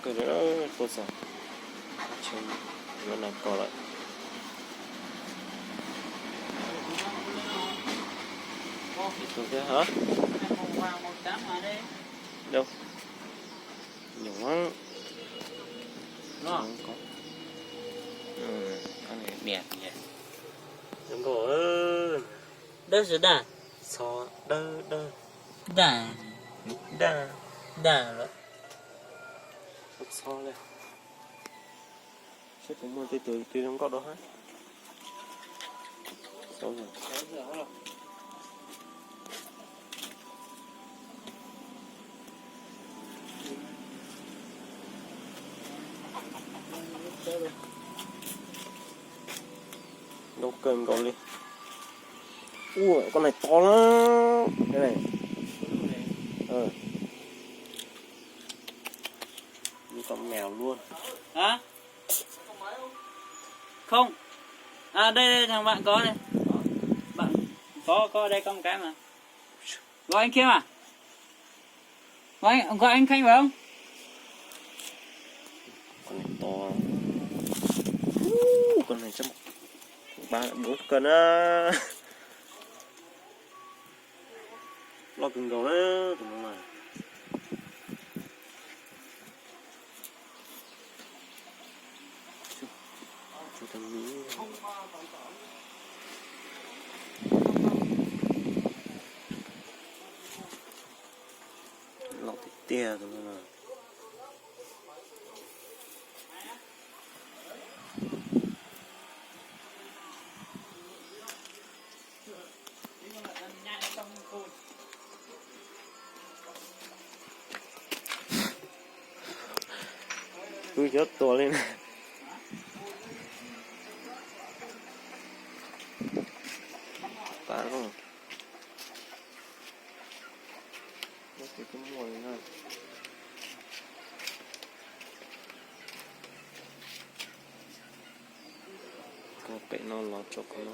Kawg li, tuaj txog, yuav nag kos lawm. Tus thiab hov. Đâu? Nhổ lắm. Nó. Không có. Ừ, con này đẹp nhỉ. Đúng rồi. Dawb tsis daj? Xov dawb dawb. Daj. Daj. Daj lawm. Xov li. Seb puas muaj tej tus twg zoo nkauj dua hab. Xov. Zoo kawg nkaus li. Ua, con này to lắm. Cái này. Ờ. Như con mèo luôn. Hả? Không. À, đây, đây, thằng bạn có đây. Bạn có, có đây, có một cái mà. Gọi anh Khiêm à? Gọi anh, gọi anh Khánh phải không? Con này to. Ú, con này chắc ba bốn cân á. Loj kawg nkaus na, tus no mas. Loj tiag tiag tus no mas. Wb cov tuag li na. Pab koj. Muaj tej kuj muaj li na. Koj pem no los tso koj no.